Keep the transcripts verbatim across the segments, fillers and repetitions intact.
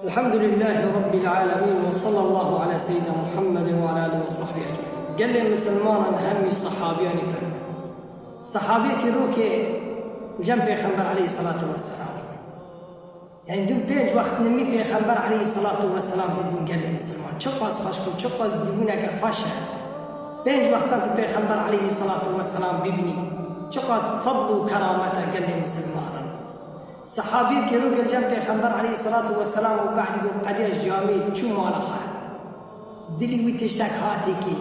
Elhamdülillahi Rabbil alemin ve sallallahu ala seyyidina Muhammed ve ala alihi ve sahbihi ecmaîn. Gelê misilmanan hemî sahabiyanî pir. Sahabiyekî rokê cem Pêxember aleyhissalatu vesselam. Yani dû pênc wext nimî Pêxember aleyhissalatu vesselam didin gelê misilman. Çiqas xweş bû, çiqas dibûneke xweş e. Pênc wextan tu Pêxember aleyhissalatu vesselam bibînî. Çiqas fadl û keramet e gelê misilmanan. Sahabiyekî rû gel cem Pêxember aleyhissalatu vesselam û be'dî got, qediya ji camî çû mala xwe. Dilî wî tiştek hatî kî.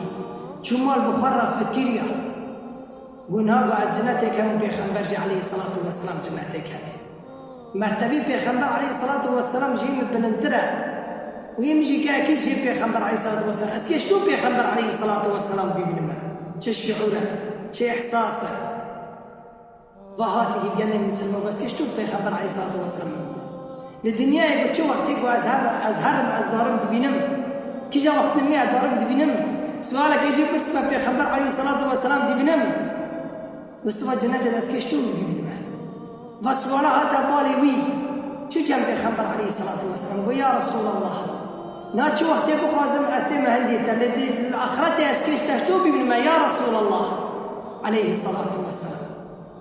Çû mal bi xwe re fikiriya. Got, niha got ez cinetê kem û Pêxember jî aleyhissalatu vesselam cinetê kem e. Mertebî Pêxember aleyhissalatu vesselam jî min bilindtir e. Û yê min jî gelekî jê Pêxember aleyhissalatu vesselam. Ez kê ji to Pêxember aleyhissalatu vesselam bibînime. Çi şiûr e, çi îhsas e. Va hatî ki gelê misilman, bes kê ji tu Pêxember aleyhissalatu vesselam. Li dinyayê ku çi wextê ku ez heb, ez herim, ez darim dibînim. Kîja wext nimî ez darim dibînim. Sualekê jê pirs me Pêxember aleyhissalatu vesselam dibînim. Bi sifa cenetê de ez kê ji tu bibînime. Va suala hate balê wî. Çi cem Pêxember aleyhissalatu vesselam. Got, ya Resulallah. Na çi wextê bixwazim ez tê me hindê te. Lê di axretê ez kê ji te ji tu bibînime ya Resulallah. Aleyhissalatu vesselam.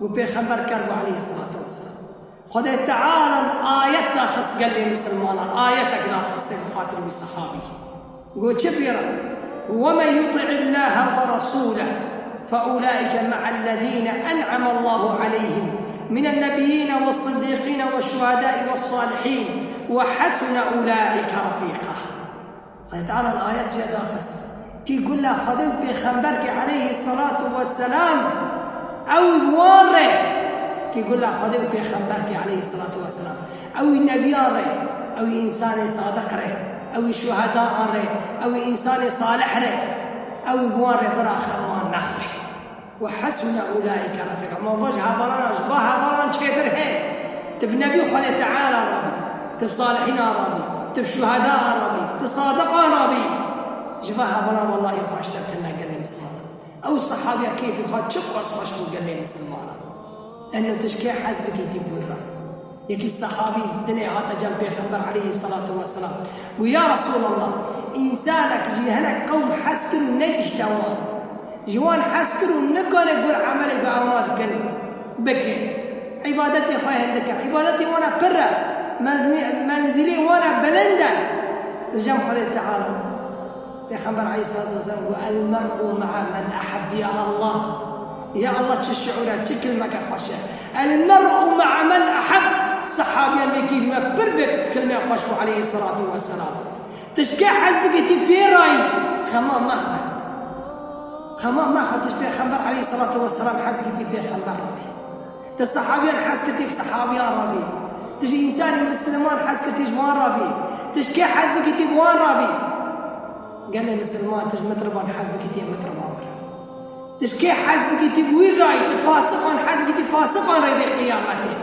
Û Pêxember ker bû aleyhissalatu vesselam. Xwedê Teala ayet daxist gelê misilmanan, ayetek daxiste bi xatir wî sehabî. Got çi pê re? وَمَنْ يُطِعِ اللَّهَ وَرَسُولَهُ فَأُولَٰئِكَ مَعَ الَّذِينَ أَنْعَمَ اللَّهُ عَلَيْهِمْ مِنَ النَّبِيِّينَ وَالصِّدِّيقِينَ وَالشُّهَدَاءِ وَالصَّالِحِينَ وَحَسُنَ أُولَٰئِكَ رَفِيقًا. Xwedê Teala ayet jê daxist. Kî gula Xwedê û Pêxemberkê aleyhissalatu vesselam, ew wan re. Kî gula Xwedê û Pêxemberkê aleyhissalatu vesselam, ew nebiyan re, ew însanê sadiq re, ew şuhedaan re, ew însanê salih re, ew wan re bira xeman nexwe. وَحَسُنَ أُولَٰئِكَ رَفِيقًا. Ma va ji hevalan, ji va hevalan çêtir heye. Tu bi nebî Xwedê Teala re bî, tu bi salihînan re bî, tu bi şuhedaan re bî, tu sadiqan re bî. Ji va hevalan wellahî xweştir tune gelê misilmanan. Ew sehabiya kêfî xwe çiqas xweş bû gelê misilmanan. Eno tu ji kê hez bikî tî bi wî re. Yekî sehabî dinê hate cem Pêxember aleyhissalatu vesselam. Got, ya Resulallah, însanek ji hinek qewm hez kir û negişte wan. Ji wan hez kir û nikare gur emelê ku ewna dikin bike. Îbadetê xwe hindike. Îbadetê wana pir e. Mezni-, menzilê wana bilind e. Li cem Xwedê Teala. Pêxember aleyhissalatu vesselam got, "المرء مع من أحب." Ya Allah. Ya Allah, çi şiûr e, çi kilmeke xweş e. "المرء مع من أحب." Sehabiyan wê kî me pir vê kilmê xweş bû aleyhissalatu vesselam. Tu ji kê hez bikî tî pê rayî, xema mexwe. Xema mexwe, tu ji Pêxember aleyhissalatu vesselam hez bikî tî Pêxember rayî. Tu sehabiyan hez bikî tî bi sehabiyan rayî. Tu ji însanê misliman hez bikî tî ji wan rayî. Tu ji kê hez bikî tî bi wan rayî. Gelê misilman tu ji mitriban hez bikî tî mitriban rayî. Tu ji kê hez bikî tî bi wî rayî. Tu fasiqan hez bikî tî fasiqan rayî vê qiyametê.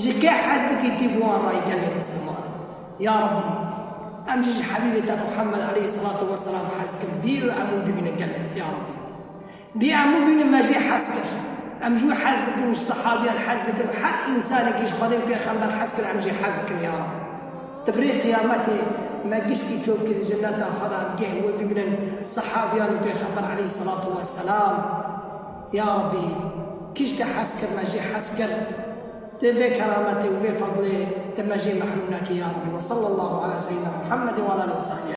Ji kê hez bikî tî bi wan rayî gelê misilman. Ya Rabbî, em jî ji Hebîbê te Muhammed aleyhissalatu vesselam hez dikin. Bî û em wî bibînin gelê, ya Rabbî. Bî em wî bibînin me jê hez kir. Em ji wî hez dikin û ji sehabiyan hez dikin. Her însanekî ji Xwedê û Pêxember hez kir, em jê hez dikin, ya Rabbî. Di birê qiyametê me gişkî to bikî di cenneta xwe de, em geh wê bibînin sehabiyan û Pêxember aleyhissalatu vesselam. Ya Rabbî, kî ji te hez kir, me jê hez kir. Tê vê kerametê û vê fadlê te me jê mehrûm nekî ya Rabbî. Ve sallallahu ala seyyidina Muhammedin ve ala alihi ve sahbihi.